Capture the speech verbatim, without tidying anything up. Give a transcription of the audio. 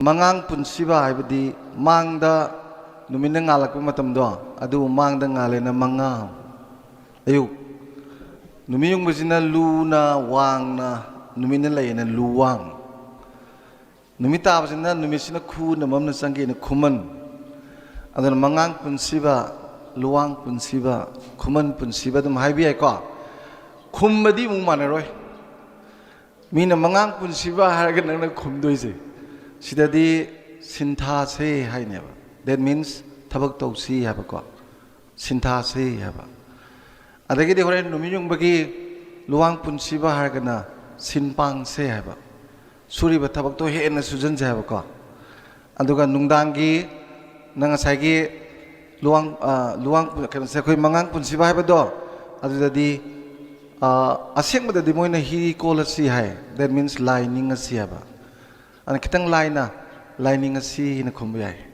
ꯃꯉꯥꯡ ꯄꯨꯟꯁꯤꯕ ꯍꯥꯏꯕꯗꯤ ꯃꯥꯡꯗ ꯅꯨꯃꯤꯠꯅ ꯉꯥꯜꯂꯛꯄ ꯃꯇꯝꯗꯣ, ꯑꯗꯨ ꯃꯥꯡꯗ ꯉꯥꯜꯂꯦꯅ ꯃꯉꯥ꯫ ꯑꯌꯨꯛ ꯅꯨꯃꯤꯠ ꯌꯨꯡꯕꯁꯤꯅ ꯂꯨꯅ ꯋꯥꯡꯅ ꯅꯨꯃꯤꯠꯅ ꯂꯩꯌꯦꯅ ꯂꯨꯋꯥꯡ꯫ ꯅꯨꯃꯤꯠ ꯇꯥꯕꯁꯤꯅ ꯅꯨꯃꯤꯠꯁꯤꯅ ꯈꯨꯅ ꯃꯝꯅ ꯆꯪꯒꯦꯅ ꯈꯨꯃꯟ꯫ ꯑꯗꯨꯅ ꯃꯉꯥꯡ ꯄꯨꯟꯁꯤꯕ, ꯂꯨꯋꯥꯡ ꯄꯨꯟꯁꯤꯕ, ꯈꯨꯃꯟ ꯄꯨꯟꯁꯤꯕ ꯑꯗꯨꯝ ꯍꯥꯏꯕ ꯌꯥꯏꯀꯣ꯫ ꯈꯨꯝꯕꯗꯤ ꯑꯃꯨꯛ ꯃꯥꯟꯅꯔꯣꯏ꯫ ꯃꯤꯅ ꯃꯉꯥꯡ ꯄꯨꯟꯁꯤꯕ ꯍꯥꯏꯔꯒ ꯅꯪꯅ ꯈꯨꯝꯗꯣꯏꯁꯦ, ꯁꯤꯗꯗꯤ ꯁꯤꯟꯊꯥꯁꯦ ꯍꯥꯏꯅꯦꯕ꯫ That means ꯊꯕꯛ ꯇꯧꯁꯤ ꯍꯥꯏꯕꯀꯣ꯫ ꯁꯤꯟꯊꯥꯁꯤ ꯍꯥꯏꯕ꯫ ꯑꯗꯒꯤꯗꯤ ꯍꯣꯔꯦꯟ ꯅꯨꯃꯤꯠ ꯌꯨꯡꯕꯒꯤ ꯂꯨꯋꯥꯡ ꯄꯨꯟꯁꯤꯕ ꯍꯥꯏꯔꯒꯅ ꯁꯤꯟ ꯄꯥꯡꯁꯦ ꯍꯥꯏꯕ꯫ ꯁꯨꯔꯤꯕ ꯊꯕꯛꯇꯣ ꯍꯦꯟꯅ ꯁꯨꯖꯟꯁꯦ ꯍꯥꯏꯕꯀꯣ꯫ ꯑꯗꯨꯒ ꯅꯨꯡꯗꯥꯡꯒꯤ ꯅꯪ ꯉꯁꯥꯏꯒꯤ ꯂꯨꯋꯥꯡ, ꯑ, ꯂꯨꯋꯥꯡ ꯄꯨ-, ꯀꯩꯅꯣꯁꯦ, ꯑꯩꯈꯣꯏ ꯃꯉꯥꯡ ꯄꯨꯟꯁꯤꯕ ꯍꯥꯏꯕꯗꯣ, ꯑꯗꯨꯗꯗꯤ, ꯑ, ꯑꯁꯦꯡꯕꯗꯗꯤ ꯃꯣꯏꯅ ꯍꯤ ꯀꯣꯜꯂꯁꯤ ꯍꯥꯏ꯫ That means ꯂꯥꯏ ꯅꯤꯡꯉꯁꯤ ꯍꯥꯏꯕ꯫ ꯑꯗꯨꯅ ꯈꯤꯇꯪ ꯂꯥꯏꯅ ꯂꯥꯏ ꯅꯤꯡꯉꯁꯤ ꯍꯥꯏꯅ ꯈꯨꯝꯕ ꯌꯥꯏ꯫